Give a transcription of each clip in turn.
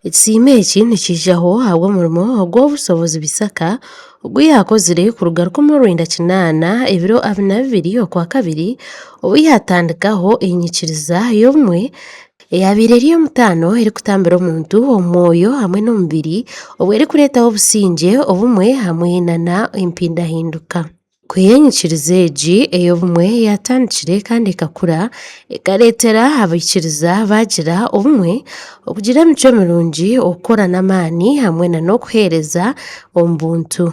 Ekisiimo eki nikiijaho ahabw'omurimo ogw'Owobushobozi Bisaka ogu yaakozire kuruga 1980 ebiro 22 Okwakabiri obu yaatandikaho enyikiriza y'obumwe eyaabaire eri ey'omutaano erikutambira omuntu omu mwoyo hamwe n'omubiri obwo erikureetaho obusingye, obumwe hamwe nana empindahinduka. Ku enyikiriza egi ey'obumwe yaatandikire kandi ekakura, ekareetera abaikiriza baagira obumwe, okugira emicwe mirungi, okukora n'amaani hamwe n'okuheereza omu buntu.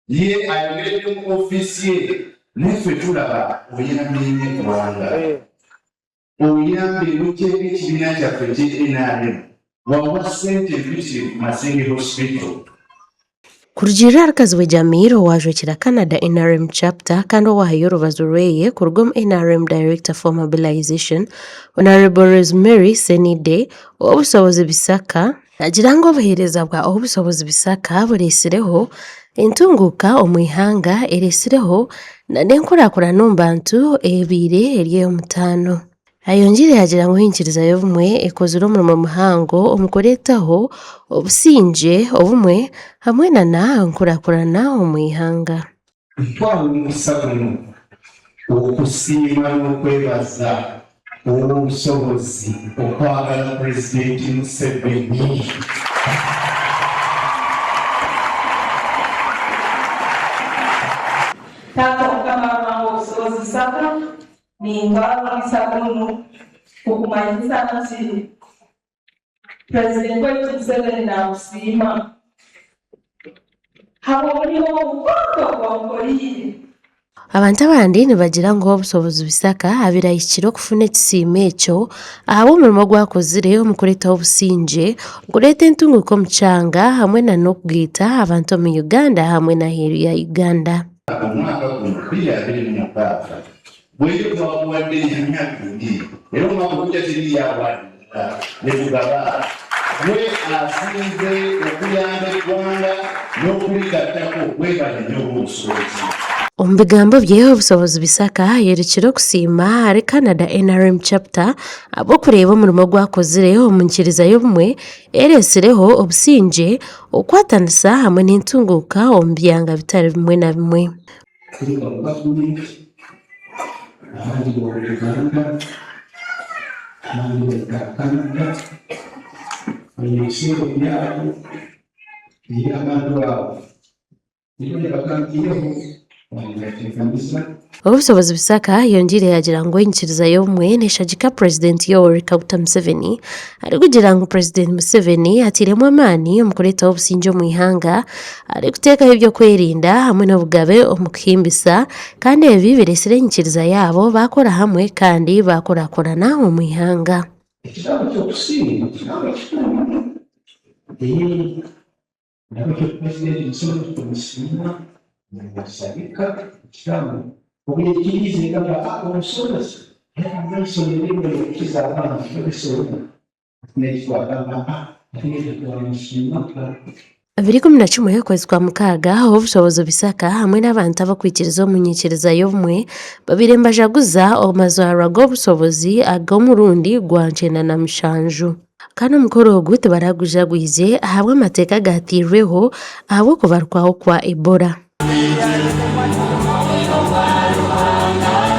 Ye ayogeredde mu ofiisi ye naye ffe tulaba oyambye nnyo eggwanga. Oyambye n'oteeka ekibiina kyaffe ekye nrm wawa ssente mpitirivu ku Masenge Hospital. Kurugiirira ahari Kazibwe Jamil owaajwekyera Canada NRM Chapter kandi owaahayo orubazo rweye kuruga omu NRM Director for Mobilisation, Honarable Rosemary Ssenide ow'obushobozi Bisaka, Naagira ngu obuheereza bwa Ow'obushobozi Bisaka bureetsireho entunguuka omu ihanga ereetsireho n'enkurakurana omu bantu ebaire eri ey'omutaano. Ayongyeire yaagira ngu enyikiriza y'obumwe ekozire omurimo muhango omu kureetaho obusingye, obumwe hamwe n'enkurakurana omu ihanga. Ntwara omugisa guno okusiima n'okwebaza Ow'obusobozi okwagala Purezidenti Museveni. Taata Mukama Ruhanga Obusobozi Isaka, nintwara omugisa gunu kukumanyisa nti Purezidenti waitu Museveni nakusiima habw'omurimo omukwonto ogu wamukoriire. Abantu abandi nibagira ngu Ow'obushobozi Bisaka abaire ahikire okufuna ekisiimo ekyo ahabw'omurimo ogu akozire omu kureetaho obusingye, okureeta entunguuka omu kyanga hamwe na n'okugaita abantu omu Uganda hamwe n'aheeru ya Uganda. Omwaka guno 2026 Bweye twakuwadde emyaka ebiri era omwaka ogujja teriiyo awaadi ndala netugaba. Gwe asinze okuyamba eggwanga n'okuligattako webale nnyo Owobusobozi. Omu bigambo bye, Obusobozi Bisaka ayorekire okusiima ahari Canada NRM Chapter ahabw'okureeba omurimo ogu akozire omu nyikiriza y'obumwe eretsireho obusingye, okukwatanisa hamwe n'entunguuka omu byanga bitari bimwe na bimwe. Kuruga omu gavumenti, abandi b'omu Uganda, abandi bari nka Canada, baine ebisembo byabo eri abantu abo. Nikyo nibagambiireho baayetebeekanisa. Ow'obushobozi Bisaka ayongyeire yaagira ngu enyikiriza y'obumwe neshagika Purezidenti Yoweri Kaguta Museveni arikugira ngu Purezidenti Museveni atairemu amaani omu kureetaho obusingye omu ihanga arikuteekaho eby'okwerinda hamwe n'obugabe omu kuhimbisa kandi ebi bireetsire enyikiriza yaabo baakora hamwe kandi baakurakurana omu ihanga. Ekigambo ky'okusiima kigambo kikuru muno. Nahabwekyo Purezidenti Museveni tumusiima naasabika ekitambo obu yaikiriize egamba omusomesa yagamba eisomero eryo erikukiza abandi barisoma hati naitwe twagamba hati naitwe twamusiima. 21 okwezi kwa mukaaga, Ow'obushobozi Bisaka hamwe n'abantu abarikwikiriza omu nyikiriza y'obumwe babaire nibajaguza amazaarwa g'obushobozi ag'omurundi gwa 97. Kandi omukoro ogu tibaragujagwize ahabw'amateeka agaatairweho ahabw'okubarukwaho kwa Ebola.